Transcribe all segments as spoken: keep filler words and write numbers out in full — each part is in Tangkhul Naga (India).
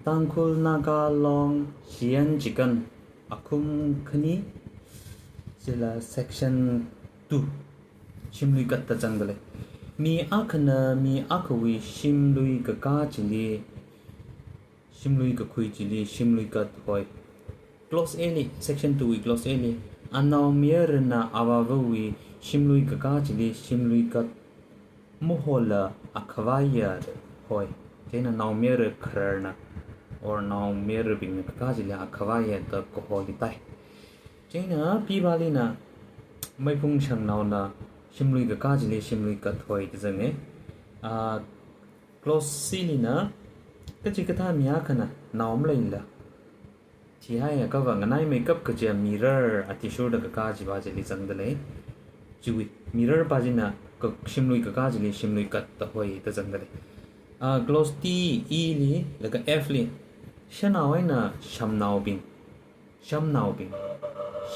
Tangkhul Naga Long Shiyan Chikan akhum khani, chila section two, shimlui kat da zangdalei. Mi akhana mi akhawui shimlui kakā chili, shimlui kakhui chili shimlui kat hoi. Clause A li, section two wui clause A li, anaomayarana avāvawui shimlui kakā chili shimlui kat mahola akhavaiya hoi. Chieina naomayara khararna or naomayarabingna kakā chili akhavaiya da kaholi tai. Chieina pipālina meiphung shangnaona shimlui kakā chili shimlui kat hoi da zange. Ah, clause C lina, kachikathā mi akhana nao maleila thihaiakhava nganaimeikap kajiya mirar athishurda kakā chiva chili zangdalei. Chiwui mirar pā china ka-, shimlui kakā chili shimlui kat da hoi da zangdalei. Ah, clause D, E li, laga F li, shanao eina shamnaobing, shamnaobing,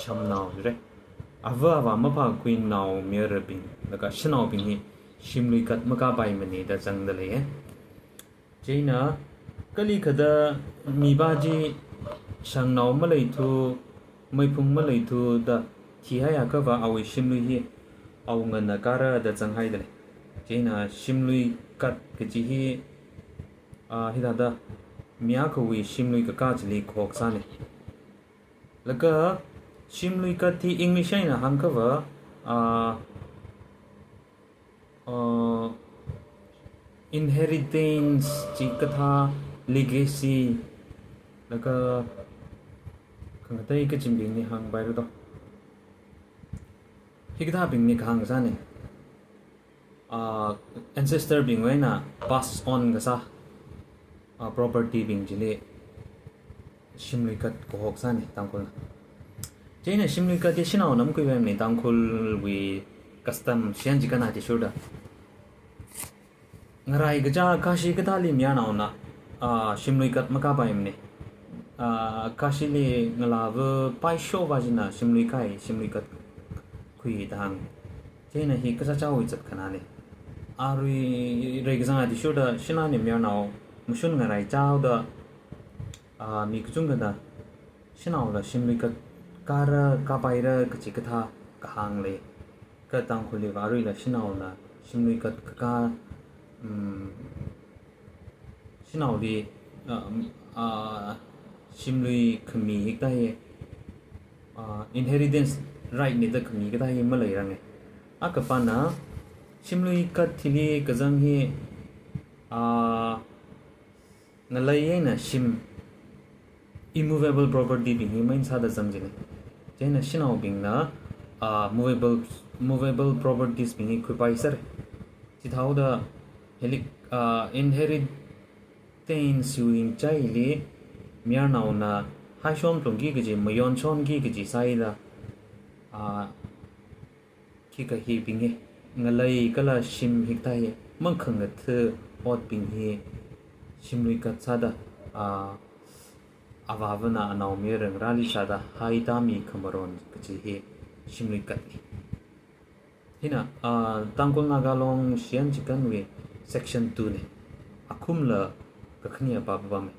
shamnao jire. Ava avā maphākhui naomayarabing, laga shanaobing hi shimlui kat makāpaimane da zangdalei, eh. Chieina, kali kathā mipā chi shangnao maleithu, meiphung maleithu da thihaiakhava awui shimlui hi awungana kāra da zanghaidalei. Chieina shimlui kat kaji hi, ah, hithāda mi akhawui shimlui kakā chili kahoksāne. Laga shimlui kat hi English eina hāngkhava, ah, uh, inheritance chikathā, legacy, laga khangatei kachimbingli hāngpaira do. Hikathābingli kahāng kasāne. Uh, ancestor bingwui eina pass on kasā, uh, property bing chili shimlui kat kahoksāne Tangkhulna. Chieina shimlui kat hi shanaona makhuipaimane Tangkhulwui custom shiyan chikan athishurda. Ngarai kachā kashi kathāli mayarnaona, ah, shimlui kat makāpaimane. Ah, kashili ngalāva paishova china shimlui kai, shimlui kat khui da hāng. Chieina hi kachāchāwui zat khanane. Arui reikazang athishurda shanaona mayarnao mashun ngarai chāhaoda, ah, mi kachungkhana shanaola shimlui kat kāra, kāpaira kachikathā kahāng lei. Kha Tangkhulliva aruila shanaona shimlui kat kakā, um, shanaoli, uh, um, uh, shimlui khami hikathā hi, uh, inheritance right ne da khami kathā hi maleirange. Akhapana shimlui kat hili kazang hi, uh, ngalei eina shim, immovable property bing hi main sāda zang jine. Chieina shanaobingna, ah, movable, movable properties bing hi khuipaisere. Chithāhaoda hili, ah, inheritance wui ngachaili mayarnaona haishon plungki kaji, mayonshonki kaji sāhaida, ah, khikha hibing hi, ngalei kala shim hikathā hi makhangatha otbing hi shimlui kat sāda, ah, avāvana anaomayara ngarāli sāda haida mi khamaron kaji hi shimlui katne. Hina, ah, Tangkhul Naga Long Shiyan Chikanwui section two ne. Akhumla kakhane apā pāpame.